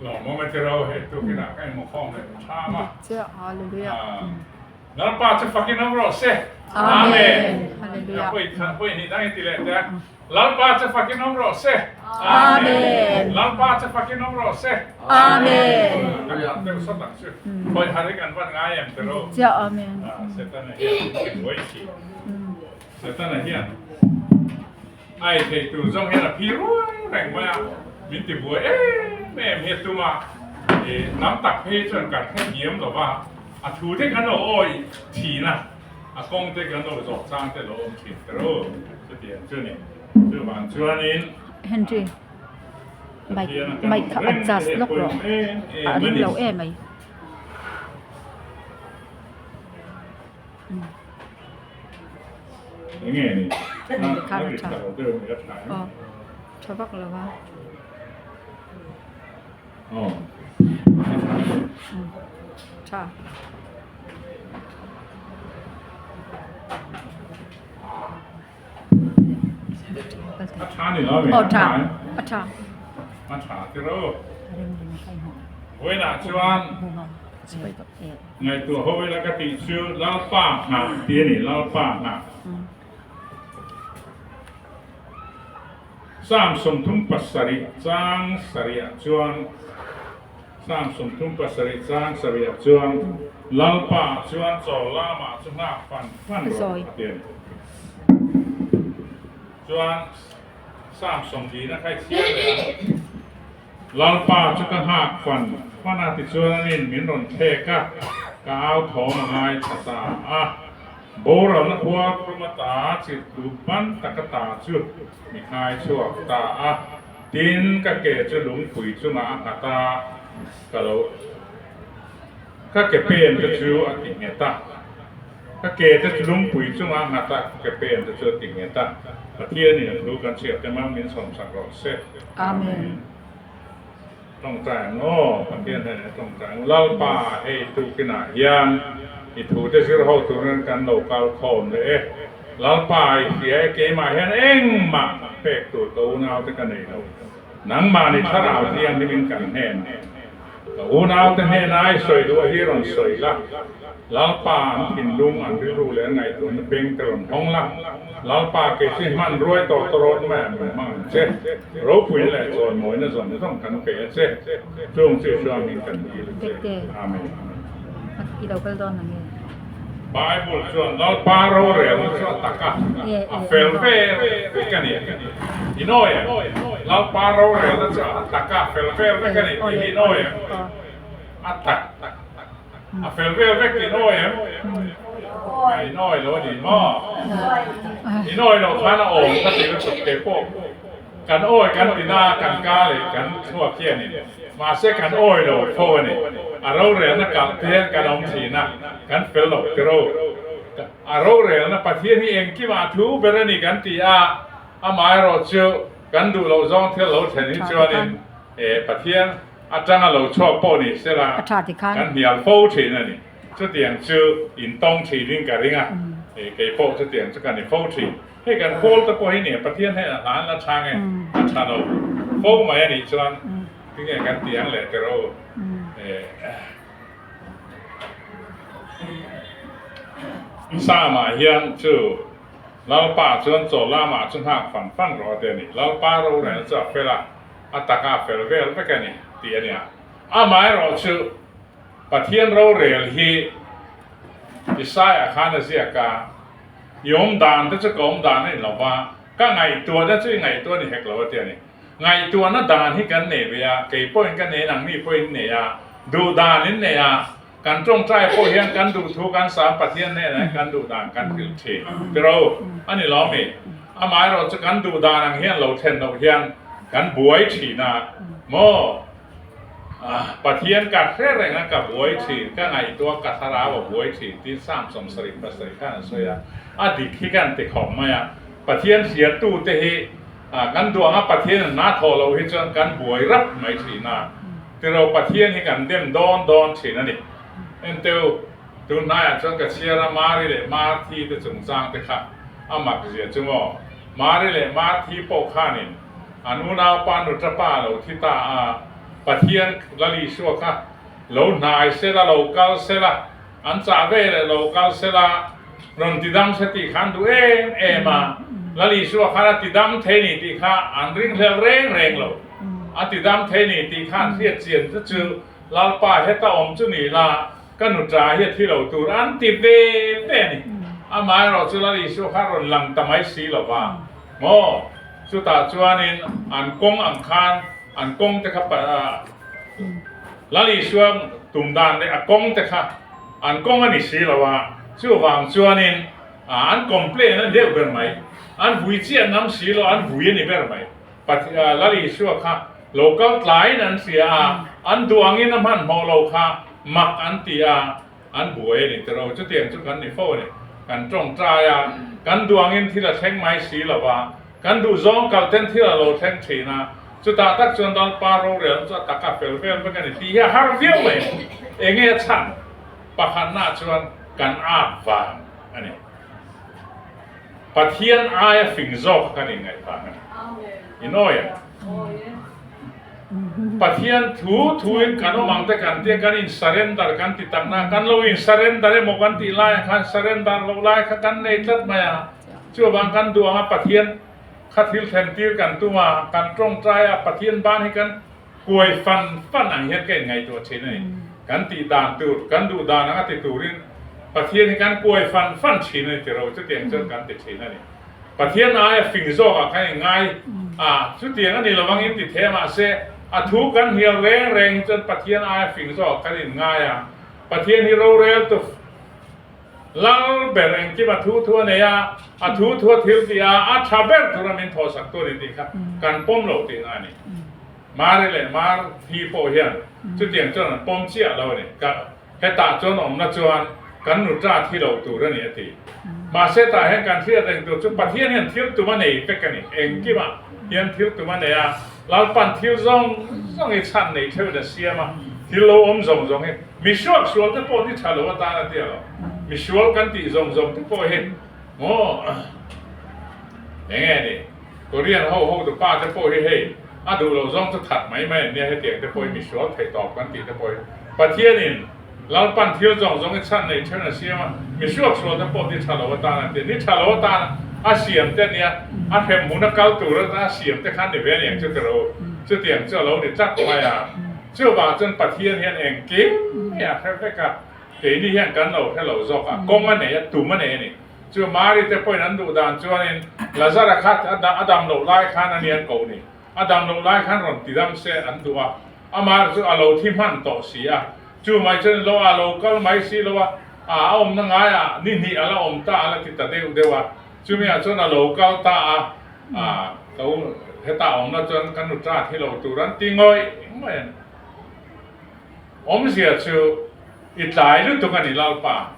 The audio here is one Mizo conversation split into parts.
Lawmawm e tiro hei tukinah ka inhmukhawm leh tham a. Chiah, hallelujah. Lalpa chu fakin awm rawh se. Amen. Hallelujah. Pui hnih dang i ti leh teh. Lalpa chu fakin awm rawh se. Amen. Lalpa chu fakin awm rawh se. Amen. Kan lam deuh sawt ang chu. Khawi har hi kan van ngai em tiro. Chiah, amen. Setana hian min ti buai thin. Setana hian Ai thei tur zawng hian a phi ruai reng mai a, min ti buai em em hi a tum a, ih tam tak phei chuan kan hre thiam lo va, a thu te kan lo awi thin a, a kawng te kan lo zawh chang te lo awm thin ta ro, chutiang chu ni. Chuvang chuanin Henry, mic Pathian a kan mic awm kha reng te adjust hi a lawk rawh, pawimawh em a em a ring ni. lo em mai. Enge ni? Kha A a ri tha. tha lo deuh ni a tha em? Aw, tha vak lo a. Aw. Tha. A tha ni lo mi? Aw tha. A tha. A tha tiro. Vawiinah chuan Ngaihtuah ho ila ka tih chu Lalpa nghah tih a ni, Lalpa nghah. Psalm 37 chang sarih ah chuan Psalm 37 chang sarih ah chuan Lalpa chuan chaw lamah chu nghak fan fan rawh a ti a ni. Chuan Psalm 40 kha i chhiar leh ang. Lalpa chu ka nghak fan fan a, tichuan anin min rawn thlek a, ka au thawm a ngaithla ta a. Boralna khua tum ata chirhtu ban taka ta chu mi khai chhuak ta a, tin ka ke chu lungpui chungah a nghat a, ka lo ka ke pen te chu a ti nghet a. Ka ke te chu lungpui chungah a nghat a, ka ke pen te chu a ti nghet a. Pathianin a thu kan chhiat te mang min sawmsak rawh se. Amen. Tawngtai ang aw, Pathian hnenah tawngtai ang. Lalpa, hei tukinah hian i thu te zir ho turin kan lo kal khawm leh e. Lalpa, i hria e, keimah hian engmah pek tur ka unau te ka nei lo. Nangmah ni thlarau thianghlimin kan hnenah. Ka unaute hnena i sawi duh a hi rawn sawi la, Lalpa an thinlung, an rilru leh an ngaihtuahna beng te rawn hawng la, Lalpa kei chu i hman ruai tawh ta rawt mai a min hmang ang che, ropuina leh chawnmawina zawng zawng kan pe a che, chung chu i hruangin kan dil a che. Amen. Bible chuan Lalpa rorelna chu a tak a, a fel vel vek a ni. I nawi em? Lalpa rorelna chu a tak a, fel vel vek a ni tih hi i nawi em? A tak, a fel vel vek tih i nawi em? I nawi lo a ni maw? I nawi loh khan a awm kha tih lutuk kei pawh kan awi kan ti na a, kan ka leh kan thluak hianin mahse kan awi lo fo a ni. A rorelna kalh te hian kan awm thin a, kan fel lo tiro. A rorelna Pathian hi engkimah a thu ber a ni kan ti a, Amaherawhchu, kan duh loh zawng thil lo thlen hi chuanin Pathian atanga lo chhuak pawh ni sela kan hnial fo thin a ni. Chutiang chu intawng thinin ka ring a, kei pawh chutiang chu ka ni fo thin. Hei kan khawl te pawh hi nia Pathian hnenah hla an la chhang e, a tha lo fo mai a nih chuan tinge kan ti ang leh tiro. Psalm-ah hian chu. Lalpa chuan chaw lamah chu nghak fan fan rawh a ti a ni. Lalpa rorel chu a fel a, a taka a fel vel vek a ni tih a nia. Amaherawhchu Pathian rorel hi Isaiah khan a ziak a, I awm dan te chu ka awm dan a ni lo va, ka ngaihtuahna chu i ngaihtuah a ni hek lo a ti a ni. Ngaihtuahna dan hi kan nei ve a, kei pawhin ka nei, nangni pawhin nei a, duh dan in nei a, Kan tawngtai pawh hian kan duh thu kan sam Pathian hnenah hian kan duh dan kan hrilh thin. Tiro, a ni lo mi? Amaherawh chu kan duh dan ang hian lo thlen loh hian kan buai thin a maw? Pathian ka hre reng a ka buai thin, ka ngaihtuah ka thlarau a buai thin tiin Psalm 77 khan an sawi a, a dik hi kan ti khawp mai a. Pathian hriattu te hi kan duh anga Pathian an hna thawh loh hi chuan kan buai rap mai thin a. Tiro Pathian hi kan dem dawn dawn thin a ni. Enteu, tun hnaiah chuan ka chhiar a Mari leh Marthi te chungchang te kha a mak zia chu maw? Mari leh Marthi pawh khanin an unaupa nuṭapa a lo thi ta a. Pathian Lal Isua kha lo hnai sela, lo kal sela, an chah ve leh lo kal sela, rawn tidam se tih kha an duh em em a. Lal Isua khan a tidam thei ni tih kha an ringhlel reng reng lo. A tidam thei ni tih kha an hriat chian te chu Lalpa heta awm chu ni la, ka nu ṭa hi a thi lo tur an ti ve ve a ni. Amaherawh chu Lal Isua kha rawn lang ta mai si lo va maw? Chutah chuanin an kawng ang khan an kawng te kha Lal Isua tum dan leh a kawng te kha an kawng a ni si lo a, chuvang chuanin an complain a ni deuh ber mai. An vui chiah ngam si lo, an vui a ni ber mai. Lal Isua kha lo kal tlaiin an hria a, an duh angin a hmanhmawh lo kha mak an ti a, an buai a ni tiro. Chutiang chu kan ni fo a ni. Kan tawngtai a, kan duh angin thil a thleng mai si lo va, kan duh zawng kal ten thil a lo thleng thin a, chutah tak chuan Lalpa rorel chu a taka fel vel vek a ni tih hi a har viau mai. Enge a chhan? Pakhatnaah chuan kan at vang a ni. Pathian aia fing zawk kan inngaih vang a ni. Inawi ang. Pathian thu thuin kan awm ang te kan tia kan in surrender kan ti tak na, kan lo in surrender emaw kan tih laiah khan surrender loh lai kha kan nei tlat mai a. Chuvang kan duh ang a Pathian kha thil thlen tir kan tum a, kan tawngtai a, Pathian ban hi kan kuai fan fan ang hian ka inngaihtuah thin a ni. Kan tih dan tur, kan duh dan anga ti turin Pathian hi kan kuai fan fan thin a ni tiro, chutiang chuan kan ti thin a ni. Pathian aia fing zawkah khan i ngai a, chutiang a ni lovang in ti thei a, mahse a thu kan hnial reng reng hi chuan Pathian aia fing zawkah kan inngai a, Pathian hi rorel tu Lal ber engkim a thu thu a nei a, a thu thu a thil tih a, a tha ber tura min thawhsak tu a ni tih kha kan pawm lo tihna a ni. Mari leh Mar thi pawh hian chutiang chuan an pawm chiah lo a ni. Ka hetah chuan awmna chuan kan nu ta thi lo tur a ni a ti. Mahse tah hian kan hriat reng tur chu Pathian hian thil tum a nei vek a ni. Engkimah hian thil tum a nei a, Lalpan thil zawng zawng hi chhan nei theuhin a siam a, thil lo awm zawng zawng hi Misuak sual te pawh ni tha lo atan a tia lo. Misual kan tih zawng zawng te pawh hi maw eng nge ni Korean ho ho tu pa te pawh hi hei a duh lo zawng chu that mai mai an nia hetiang te pawh hi misual theih tawp kan tih te pawh hi Pathianin Lalpan thil zawng zawng hi chhan nei then a siam a, misuak sual te pawh ni tha lo atan a tia. Ni tha lo atan a siam te a nia, a hrem hmun a kal tur a siam te khan ni ve aniang chu tiro chutiang chu a lo ni tlat mai a. Chuvang chuan Pathian hian engkim hi a hre vek a, keini hian kan lo hre lo zawk a, kawng a nei a, tum a nei a ni. Chu Mari te pawhin an duh dan chuanin Lazara kha a dam loh lai khan a ni an koh ni. A dam loh lai khan rawn ti dam se an duh a, amah chu a lo thi hman tawh si a. Chu mai chuan lo a lo kal mai si lo a, a awmna ngaiah ni hnih a la awm ta a la ti ta deuh deuh a. Chumi ah chuan a lo kal ta a, a ka u hetah awmna chuan ka nu ṭat hi lo tur an ti ngawih ngawih a ni. Awmzia chu i tlai lutuk a ni Lalpa.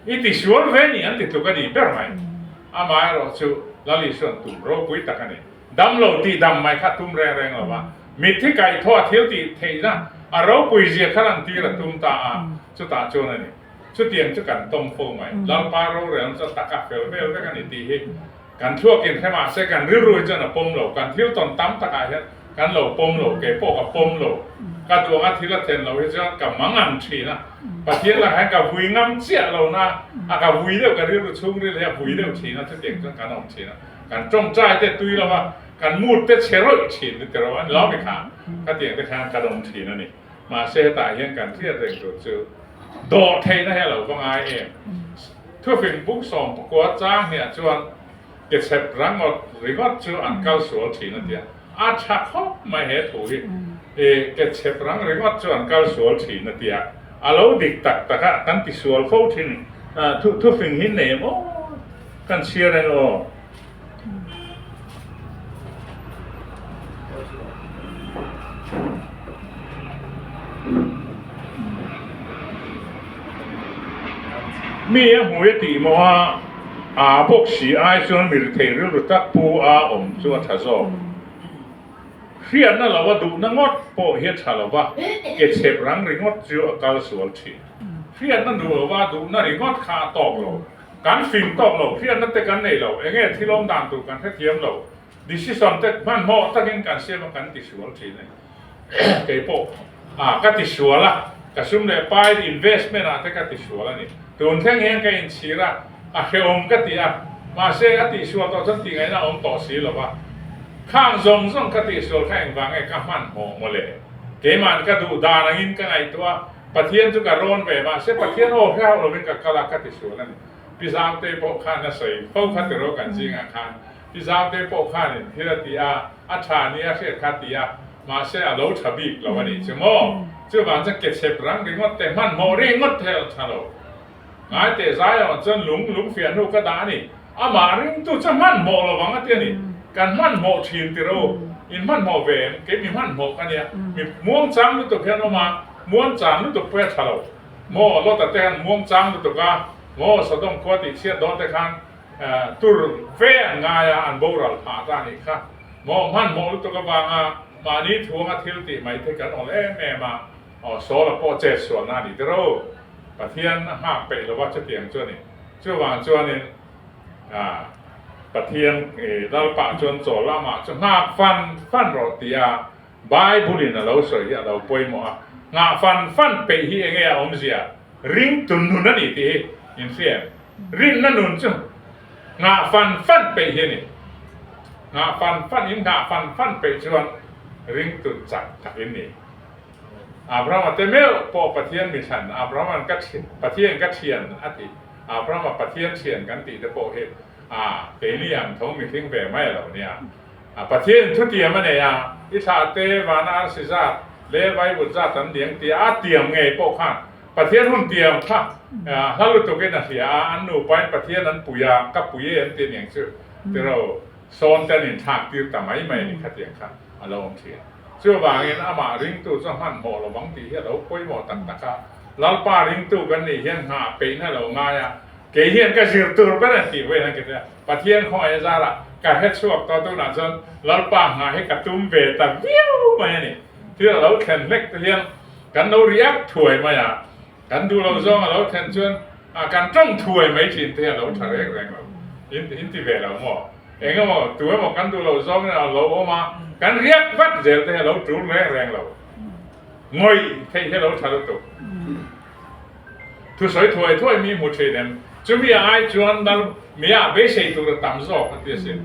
I ti sual ve ni an ti tluk a ni ber mai. Amaherawhchu Lal Isuan tum ropui tak a ni. Dam lo tih dam mai kha tum reng reng lo va, mitthi kaihthawh a thil tih theihna a ropui zia kha lan tir a tum ta a, chutah chuan a ni. Chutiang chu kan tawng fo mai. Lalpa rorelna chu a taka fel vel vek a ni tih hi kan thluakin hre mah se kan rilru hi chuan a pawm lo. Kan thil tawn tam takah hian kan lo pawm lo, kei pawh ka pawm lo. Ka duh anga thil a thlen lo hi chuan ka mangang thin a. Pathian lakah hian ka vui ngam chiah lo na a, ka vui deuh, ka rilru chhungril hi a vui deuh thin a, chutiang chuan kan awm thin a. Kan tawngtai te tui lo a, kan mood te chhe rawih thin te tiro a ni lo mi kha, khatiang te khan kan awm thin a ni. Mahse hetah hian kan hriat reng tur chu dawh theihna hi a lo va ngai em. Thufing buk 19 chang hniah chuan ke chhep rangawt ringawt chu an kal sual thin a tia. A tha khawp mai he thu hi. I ke chhep rang ringawt chu an kal sual thin a tia. A lo dik tak tak a, kan ti sual fo thin. Thufing hi nei em aw? Kan chhiar eng aw? Mi a hmui a tih maw a, aa bawk si ai chuan mi rithei rilru tak pu a awm chu a tha zawk. Hriatna lo a duhna ngawt pawh hi a tha lo va, ke chhep rang ringawt chu a kal sual thin. Hriatna duh lo va duhna ringawt kha a tawk lo. Kan fing tawk lo, hriatna te kan nei lo, enge thil awm dan tur kan hrethiam lo, decision te hmanhmawh takin kan siam a kan ti sual thin a ni. Kei pawh ah ka ti sual a, ka sum leh pai investment ah te ka ti sual a ni. Tun thleng hian ka inchhir a, a hrehawm ka ti a, mahse a tihsual tawh chuan tih ngaihna a awm tawh si lo va. Khang zawng zawng ka tihsual kha engvang nge ka hmanhmawh mawle? Keima'n ka duh dan angin ka ngaihtuah a, Pathian chu ka rawn ve, mahse Pathian aw hre hauh lovin ka kal a, ka tisual a ni. Pi Zaute pawh khan a sawi fo kha tiraw kan zingah khan. Pi Zaute pawh khanin thil a ti a, a tha nia hriat kha ti a, mahse a lo tha bik lo a nih chu maw? Chuvang chuan ke chhep rang ringawt te, hmanhmawh ringawt te a tha lo. Ngai teh Zion chuan lung lung fiah hnu ka dah a ni. Amah ringtu chu hmanhmawh lo vang a ti a ni. Kan hmanhmawh thin tiro. In hmanhmawh ve em? Kei mi hmanhmawh ka nia. Mi muangchang lutuk hian awm a, muangchang lutuk pawh hi a tha lo. Maw Lota te khan muangchang lutuk a, maw Sodom khua tih chhiat dawn te khan tur ve an ngai a, an boral phah ta a nih kha. Maw hmanhmawh lutuk avanga mahni thuanga thil tih mai te kan awl em em a, aw Saul-a pawh chet sualna a ni tiro. Pathian a nghak peih lova chutiang chu a ni. Chuvang chuanin Pathian Lalpa chuan chaw lamah chu nghak fan fan rawh tia Bible-in a lo sawi hi a lo pawimawh a. Nghah fan fan peih hi enge a awmzia? Ringtu nun a ni tih hi in hria em? Rinna nun chu nghah fan fan peih hi a ni. Nghah fan fan in nghah fan fan peih chuan ringtu chak tak in ni. Abrahama te meuh pawh Pathian mi thlan, Abrahama'n ka Pathian ka thian a tih, Abrahama Pathian thian kan tih te pawh hi a keini ang tho mihring ve mai a lo nia. A Pathian thutiam a nei a, i thlah te vana arsi zat leh vaivut zat an liang tia a tiam ngei pawh khan Pathian hun tiam kha hla lutukin a hria a, an nupain Pathian an pui a, ka pui e an ti aniang chu tiro sawn te an inthlak tir ta mai mai a ni khatiang kha a lo awm thin. Chuvangin amah ringtu chu a hmanhmawh lo vang tih hi a lo pawimawh tak tak a. Lalpa ringtu kan nih hian nghah peihna lo ngai a, kei hian ka zir tur ber an tih vawiin an ti a, Pathian khawngaih a zarah ka hre chhuak tawh tunah chuan Lalpa nghah hi ka tum ve ta viau mai a ni. Thil a lo thlen hlek te hian kan lo react thuai mai a, Kan duh lo zawng a lo thlen chuan kan tawng thuai mai thin te hi a lo tha reng reng lo. In in ti ve lo maw? Eng emaw tu emaw kan duh lo zawngin a lo awm a, kan riak vat zel te hi a lo tul reng reng lo. Ngawih theih hi a lo tha lutuk. Thusawi thuai thuai mi hmu thin em? Chumi a ai chuan lal mia beisei tur a tam zawk a ti asin.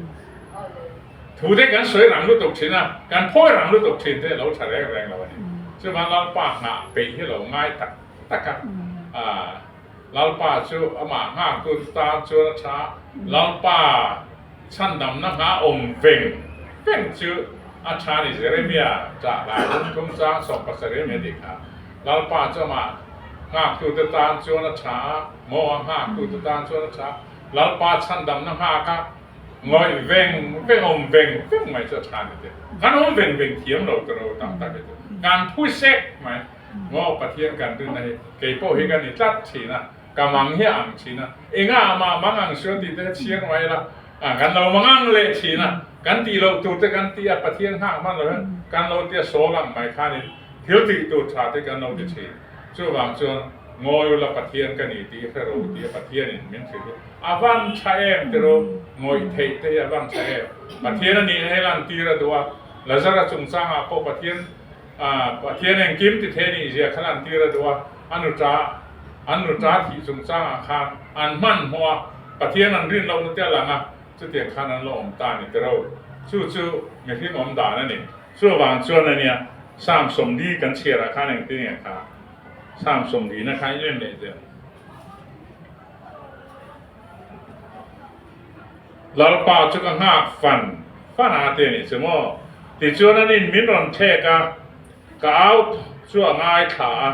Thu te kan sawi rang lutuk thin a, kan phawi rang lutuk thin te a lo tha reng reng lo a ni. Chuvang Lalpa nghah peih hi lo ngai tak tak a, Lalpa chu amah nghaktu te tan chuan a tha, Lalpa chhandamna nghah awm veng veng chu a tha a ni. Jeremia ṭah lai lung thum chang 70 mai a tih kha, Lalpa chu amah nghaktu te tan chuan a tha a, maw a nghaktu te tan chuan a tha, Lalpa chhandamna nghak a, Ngawih veng veng awm veng veng mai chu a tha ni te. Kan awm veng veng thiam lo ta ro tam tak hi chu. Kan phu sek mai. Ngaw Pathian kan rinna hi kei pawh hi ka ni tlat thin a, ka mang hi a ang thin a. Enga ah mah mang ang suan tih te kha chhiar mai ila, kan lo mang ang leh thin a. Kan tih loh tur te kan ti a, Pathian nghak hman lo hian kan lo tia sawl ang mai khanin thil tih tur tha te kan lo ti thin. Chuvang chuan ngawi ula Pathian ka ni tih hre ro tia Pathianin min hrilh hi a van tha em ti ro, ngawih theih te hi a van tha em. Pathian a nihna hi lantir a duh a, Lazara chungchangah pawh Pathian Pathian engkim ti thei nih zia kha lantir a duh a, a nuta an nuta thih chungchangah khan an hmanhmawh a, Pathian an rin lohna te a lang a, chutiang khan an lo awm ta a ni ti ro. Chu chu mihring awm dan a ni. Chuvang chuan a nia, Psalm 40 kan chhiarah khan engtin nge kha Psalm 40 na kha in en leh zel. Lalpa chu ka nghak fan fan a ti a nih chu maw? Tichuan an in min rawn thlek a, ka au chu a ngaithla a,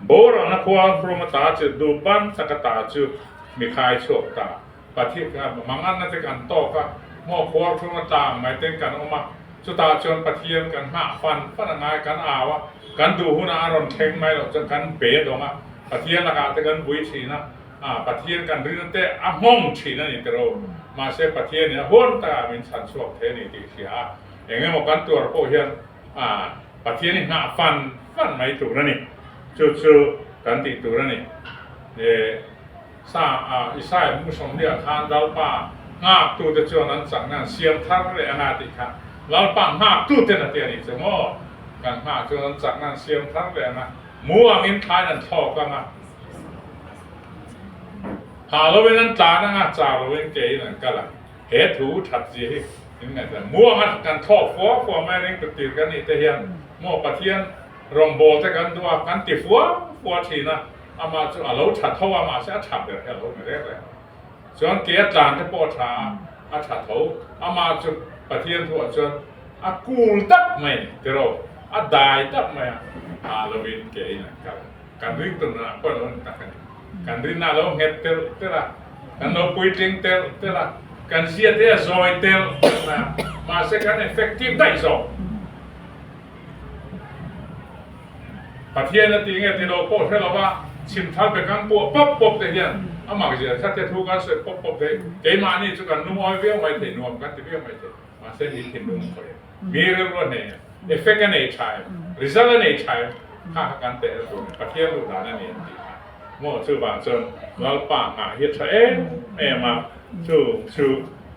boralna khua hrum ata chu duh ban taka ta chu mi khai chhuak ta. Pathian manganna te kan tawk a, hmaw khuar thung a tlang mai ten kan awm a, chutah chuan Pathian kan nghah fan fan a ngai, kan au a, kan duh hunah a rawn thleng mai loh chuan kan pe dawng a, Pathian lakah te kan vui thin a, ah Pathian kan rinna te a nghawng thin a ni tiro, mahse Pathian in a huan takah min chhan chhuak thei a ni tih hria a, eng emaw kan tuar pawh hian ah Pathian hi nghah fan fan mai tur a ni, chu chu kan tih tur a ni. Sa a Isaiah hmu 40 ah khan Lalpa nghaktute chuan an chakna an siam thar leh anga tih kha Lalpa nghaktuten a ti a nih chu maw? Kan nghah chuan an chakna an siam thar leh ang a, mu angin thlain an thlawk ang a, hah lovin an tlan ang a, chau lovin kein an kal ang. He thu that zia hi in ngaihtuah. Mu anga kan thlawk fua fua mai ring tu tir kan nih te hian maw Pathian rawngbâwl te kan duh a, kan ti fua fua thin a, amah chu a lo tha tho a, mahse a tha ber hi a lo ni reng reng. Chuan ke a tlan te pawh a tha a, a tha tho. Amah chu Pathian thuah chuan a kul dap mai a ni tiraw, a dai dap mai a, hah lovin ke in an kal. Kan ring tur nunah pawh a lo ni tak a ni. Kan rinna a lo nghet telh telh a, kan lo puitling telh telh a, kan zia te a zawi telh telh mai a, mahse kan effective daih zawk. Pathian a tih nge ti lo pawh hre lova chhim thar be kan puah pawp pawp te hian a mak zia kha te thu kan sawi pawp pawp thei. Keimahni chu kan lungawi viau mai thei, nuam kan ti viau mai thei. Mahse mi thinlung a khawih em? Mi rilru a nei em? Effect a nei tha em? Result a nei tha em? Kha kha kan teh na tur a ni. Pathian duh dan a ni an tih kha. Maw chuvang chuan Lalpa nghah hi a tha em em a, chu chu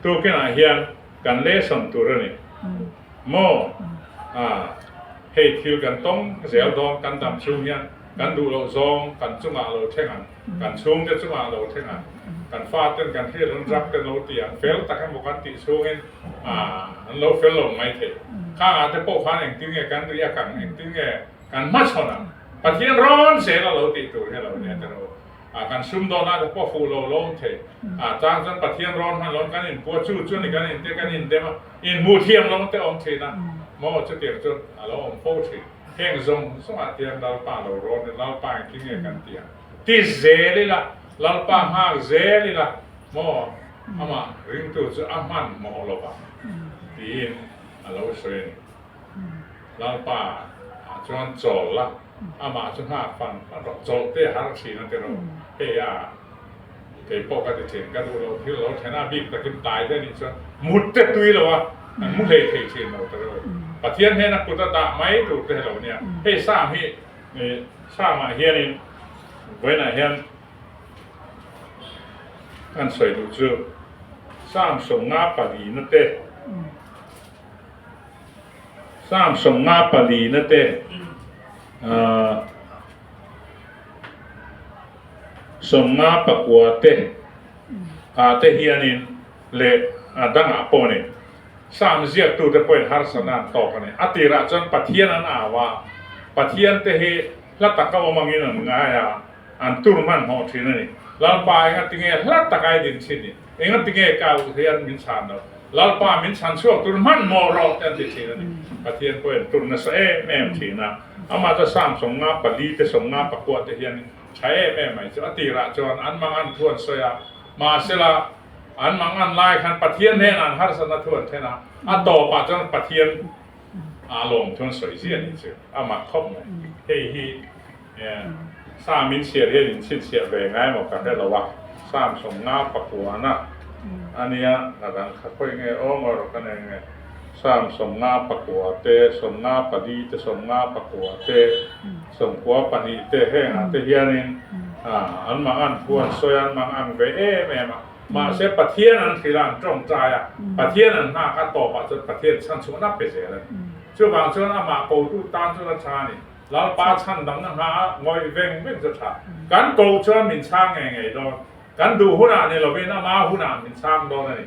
tukinah hian kan lesson tur a ni. Maw? Ah, hei thil kan tawng zel dawn, kan dam chhung hian kan duh loh zawng kan chungah lo thleng ang, kan chhungte chungah lo thleng ang, kan faten kan hriat an rak te lo ti ang, fel tak emaw kan tih chhungin ah an lo fel lo mai thei. Khangah te pawh khan engtin nge kan riak ang, engtin nge kan hmachhawn ang, Pathian rawn zel a lo tih tur hi a lo nia tiraw. A kan sum dawn a te pawh fuh lo lawm thei. A chang chuan Pathian rawn hman lo kan inpua chu chu ni kan inte kan indem a, inhmuh thiam lo te awm thin a, maw chutiang chuan a lo awm fo thin. Heng zawng zawngah te hian Lalpa lo rawn in Lalpa engtin nge kan tih ang? Ti zel ila, Lalpa nghak zel ila, maw amah ringtu chu a hmanhmawh lo vang tiin a lo sawi a ni. Lalpa ah chuan chawl la, amah chu nghak fan fan rawh, chawlh te a har thin a ti rawh, hei a kei pawh ka ti thin, ka duh loh thil lo then a bik takin tai te anih chuan mut te tui lo a, kan mu hlei thei thin lo ta rawh, Pathian hnena kut a dah mai tur te lo nia, hei Sam hi Sam ah hianin vawiinah hian kan sawi duh chu Sam 54 na te. Psalm 54 na te 59 te ah te hianin leh a dangah pawh a ni. Psalm ziaktute pawhin harsatna an tawk a ni. A tirah chuan Pathian an au a, Pathian te hi hla taka awm angin an ngai a, an tur hmanhmawh thin a ni. Lalpa engatinge hla taka i din thin ni? Engatinge ka u hian min chhan lo? Lalpa min chhan chhuak tur hmanhmawh rawh te an ti thin a ni. Pathian pawhin tur nasa em em thin a. Amah chu Psalm 54 te 59 te hian tha em em mai chu a tirah chuan an mangan thu an sawi a, mahsela an mangan lai khan Pathian hnenah an harsatna thu an then a, a tawpah chuan Pathian a lawm thu an sawi ziah a nih chu a mak khawp mai. Hei hi Psalm in chhiar hian in chhinchhiah ve ngai emaw ka hre lo a, Psalm 59 na a nia, a dang kha khawi nge aw ngaw rawh ka nei nge, Psalm 59 te, 54 te, 59 te, 92 te hengah te hianin an mangan thu an sawi a, an mangang ve em em a, mahse Pathian an hrilh a, an tawngtai a, Pathian an nghak a tawpah chuan Pathian chhanchhuahna a pe zel a ni. Chuvang chuan amah kotu tan chuan a tha a ni. Lalpa chhan damna hna a ngawih veng veng chu tha. Kan koh chuan min chhang ngei ngei dawn. Kan duh hunah ni lovin ama hunah min chhang dawn a ni.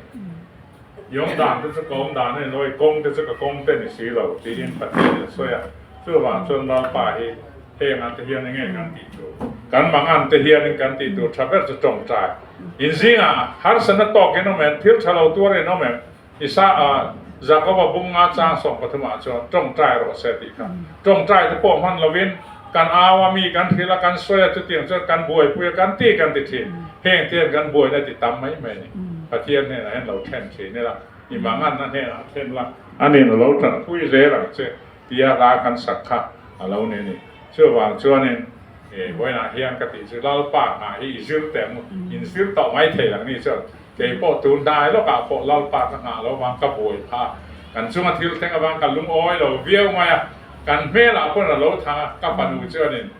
I awm dan te chu ka awm dan a ni lo, i kawng te chu ka kawng te ni si lo tiin Pathian in a sawi a. Chuvang chuan Lalpa hi heng ah te hian enge kan tih tur? Kan mangan te hianin kan tih tur tha ber chu tawngtai. In zingah harsatna tawk in awm em? Thil tha lo tuar in awm em? Isa a Jakoba bung nga chang 13 ah chuan tawngtai rawh se tih kha. Tawngtai te pawh hman lovin kan au a mi kan hrilh a kan sawi a chutiang chuan kan buaipui a kan ti kan ti thin. Heng te hian kan buaina ti tam mai mai a ni. Pathian hnenah hian lo then thin ila, i manganna hnenah then la, anin a lo tanpui zel ang che tia hla kan sak kha a lo ni a ni. Chuvang chuanin vawiinah hian ka tih chu Lalpa hna hi i zir teh ang u, in zir tawh mai thei ang ni chuan Kei pawh tun hnai lawkah pawh Lalpa ka nghah lo vang ka buai pha. Kan chunga thil thleng avang ka lungawi lo viau mai a, kan hmelah pawn a lo thang a, ka fanu chuanin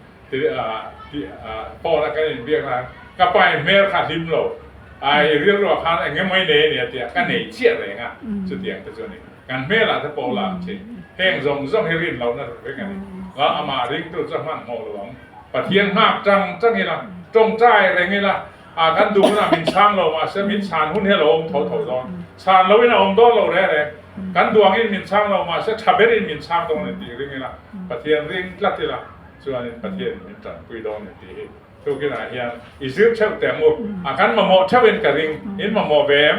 phone a kan inbiak lai ka pa in hmel kha a hlim lo. Ai i rilruah khan eng emaw i nei a ni a ti a, ka nei chiah reng a, chutiang te chu a ni. Kan hmelah te pawh la ang chi. Heng zawng zawng hi rin lohna reng a ni. Lal amah ringtu chu a hmanhmawh lo ang. Pathian nghak tang tang ila, tawngtai reng ila, a kan duh hunah min chhang lo mahse min chhan hun hi a lo awm tho tho dawn. Chhan loin a awm dawn lo reng reng. Kan duh angin min chhang lo mahse tha berin min chhang dawn a ni tih ring ila, Pathian ring tlat ila chuanin Pathianin min tanpui dawn a ni tih hi Tukinah hian i zir theuh teh ang u. A kan mamawh theuhin ka ring. In mamawh ve em?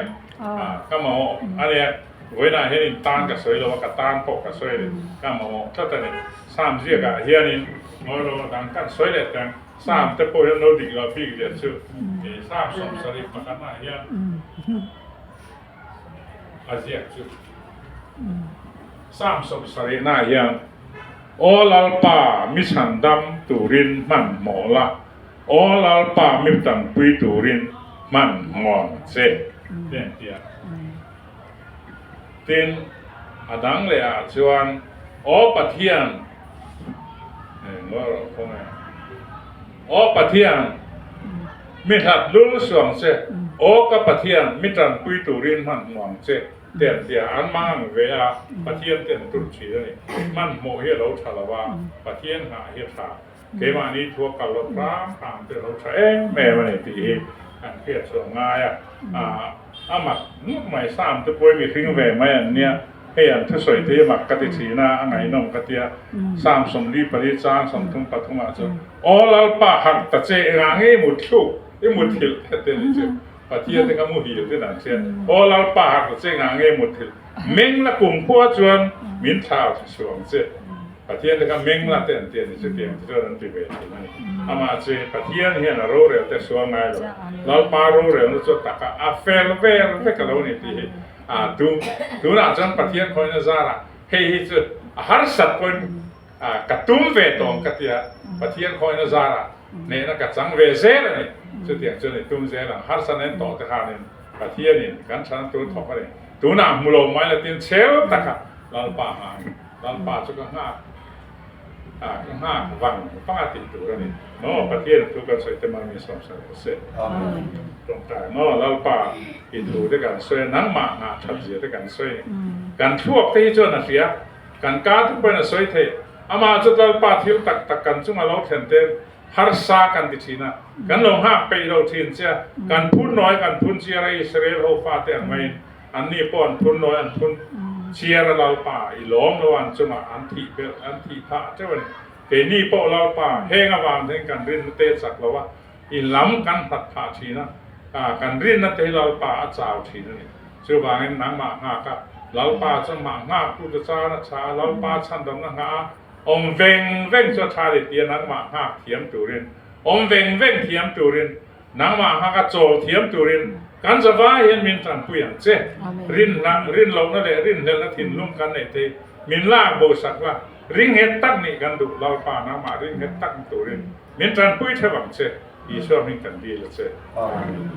Ka mamawh a nia. Vawiinah hian in tan ka sawi lo a, ka tan pawh ka sawi a ni. Ka mamawh tlat a ni. Sam ziakah hianin ngawi lo a dang kan sawi leh teh ang. Sam te pawh hian lo dik loh bik zia chu Sam 70 pakhatah hian a ziak chu. Sam 70-ah hian. Aw Lalpa, mi chhandam turin hmanhmawh la, Aw Lalpa, mi tanpui turin hmanhmawh ang che, ti an ti a. Tin, a dang leh ah chuan, Aw Pathian, ngawi rawh khaw nge, Aw Pathian, mi hlat lul suang che, Aw ka Pathian, mi tanpui turin hmanhmawh ang che. Te an tia, an mang ang ve a, Pathian te an tur thin a ni. Hmanhmawh hi a lo tha lo a, Pathian nghah hi a tha. Keimahni thu a kal loh hram hram te a lo tha em em a ni tih hi kan hriat chhuah ngai a. A mak ngawt mai, Sam te pawh hi mihring ve mai an nia, hei an thusawi te hi mak ka ti thin a, a ngaihnawm ka tia. Sam 44 chang 33 ah chuan, Aw Lalpa harh ta che, engah nge i mutthluk, i muthilh te te ni chu. Pathian te kha muhil te dan chian aw Lalpa harh ta che ngah nge muthilh meng la kum khua chuan min thlau thla suh ang che Pathian te kha meng la te an ti a ni chutiang te chuan an ti ve thin a ni amah che Pathian hian a rorel te sual ngai lo Lalpa rorelna chu a taka a fel vel vek a lo ni tih hi a tum tunah chuan Pathian khawina zarah hei hi chu a harsat pawhin Ka tum ve tawng ka tia, Pathian khawina zarah hnehna ka chang ve zel a ni. Chutiang chuan i tum zel ang. Harsa nen tawh te khanin Pathianin kan chhan tur thawk a ni. Tunah hmu lo mai la tin chhel taka Lalpa nghah a ni. Lalpa chu ka nghak a, ka nghak vang vang a tih tur a ni. Maw Pathian thu kan sawi te mal min sawm sa rawh se. Tawngtai maw Lalpa i thu te kan sawi a, nangmah nghah that zia te kan sawi. Kan thluak te hi chuan a hria. Kan ka te pawhin a sawi thei. Amah chu Lalpa thil tak tak kan chunga lo thlen te harsa kan ti thin a, kan lo nghak peih lo thin che a, kan phun nawi kan phun chiar a Israel ho fate ang maiin anni pawh an phun nawi an phun chiar a Lalpa i lawm lo a an chungah an thih belh an thih phah teuh a ni. Keini pawh Lalpa heng avang hian kan rinna te chak lo a, i lam kan hlat phah thin a, kan rinna te hi Lalpa a chau thin a ni. Chuvangin nangmah nghak a, Lalpa chu mah nghak tu te chan a tha a, Lalpa chhandamna nghah a, awm veng veng chu a tha ri tia nangmah nghak thiam turin, awm veng veng thiam turin, nangmah nghak a chawl thiam turin kan zavai hian min tanpui ang che. Rinna, rinlohna leh rinhlelhna thinlung kan neih thei, min lak bo sak la, ringhet tak nih kan duh, Lalpa nangmah ringhet tak turin min tanpui theuh ang che, Isua hming kan dil a che. Amen.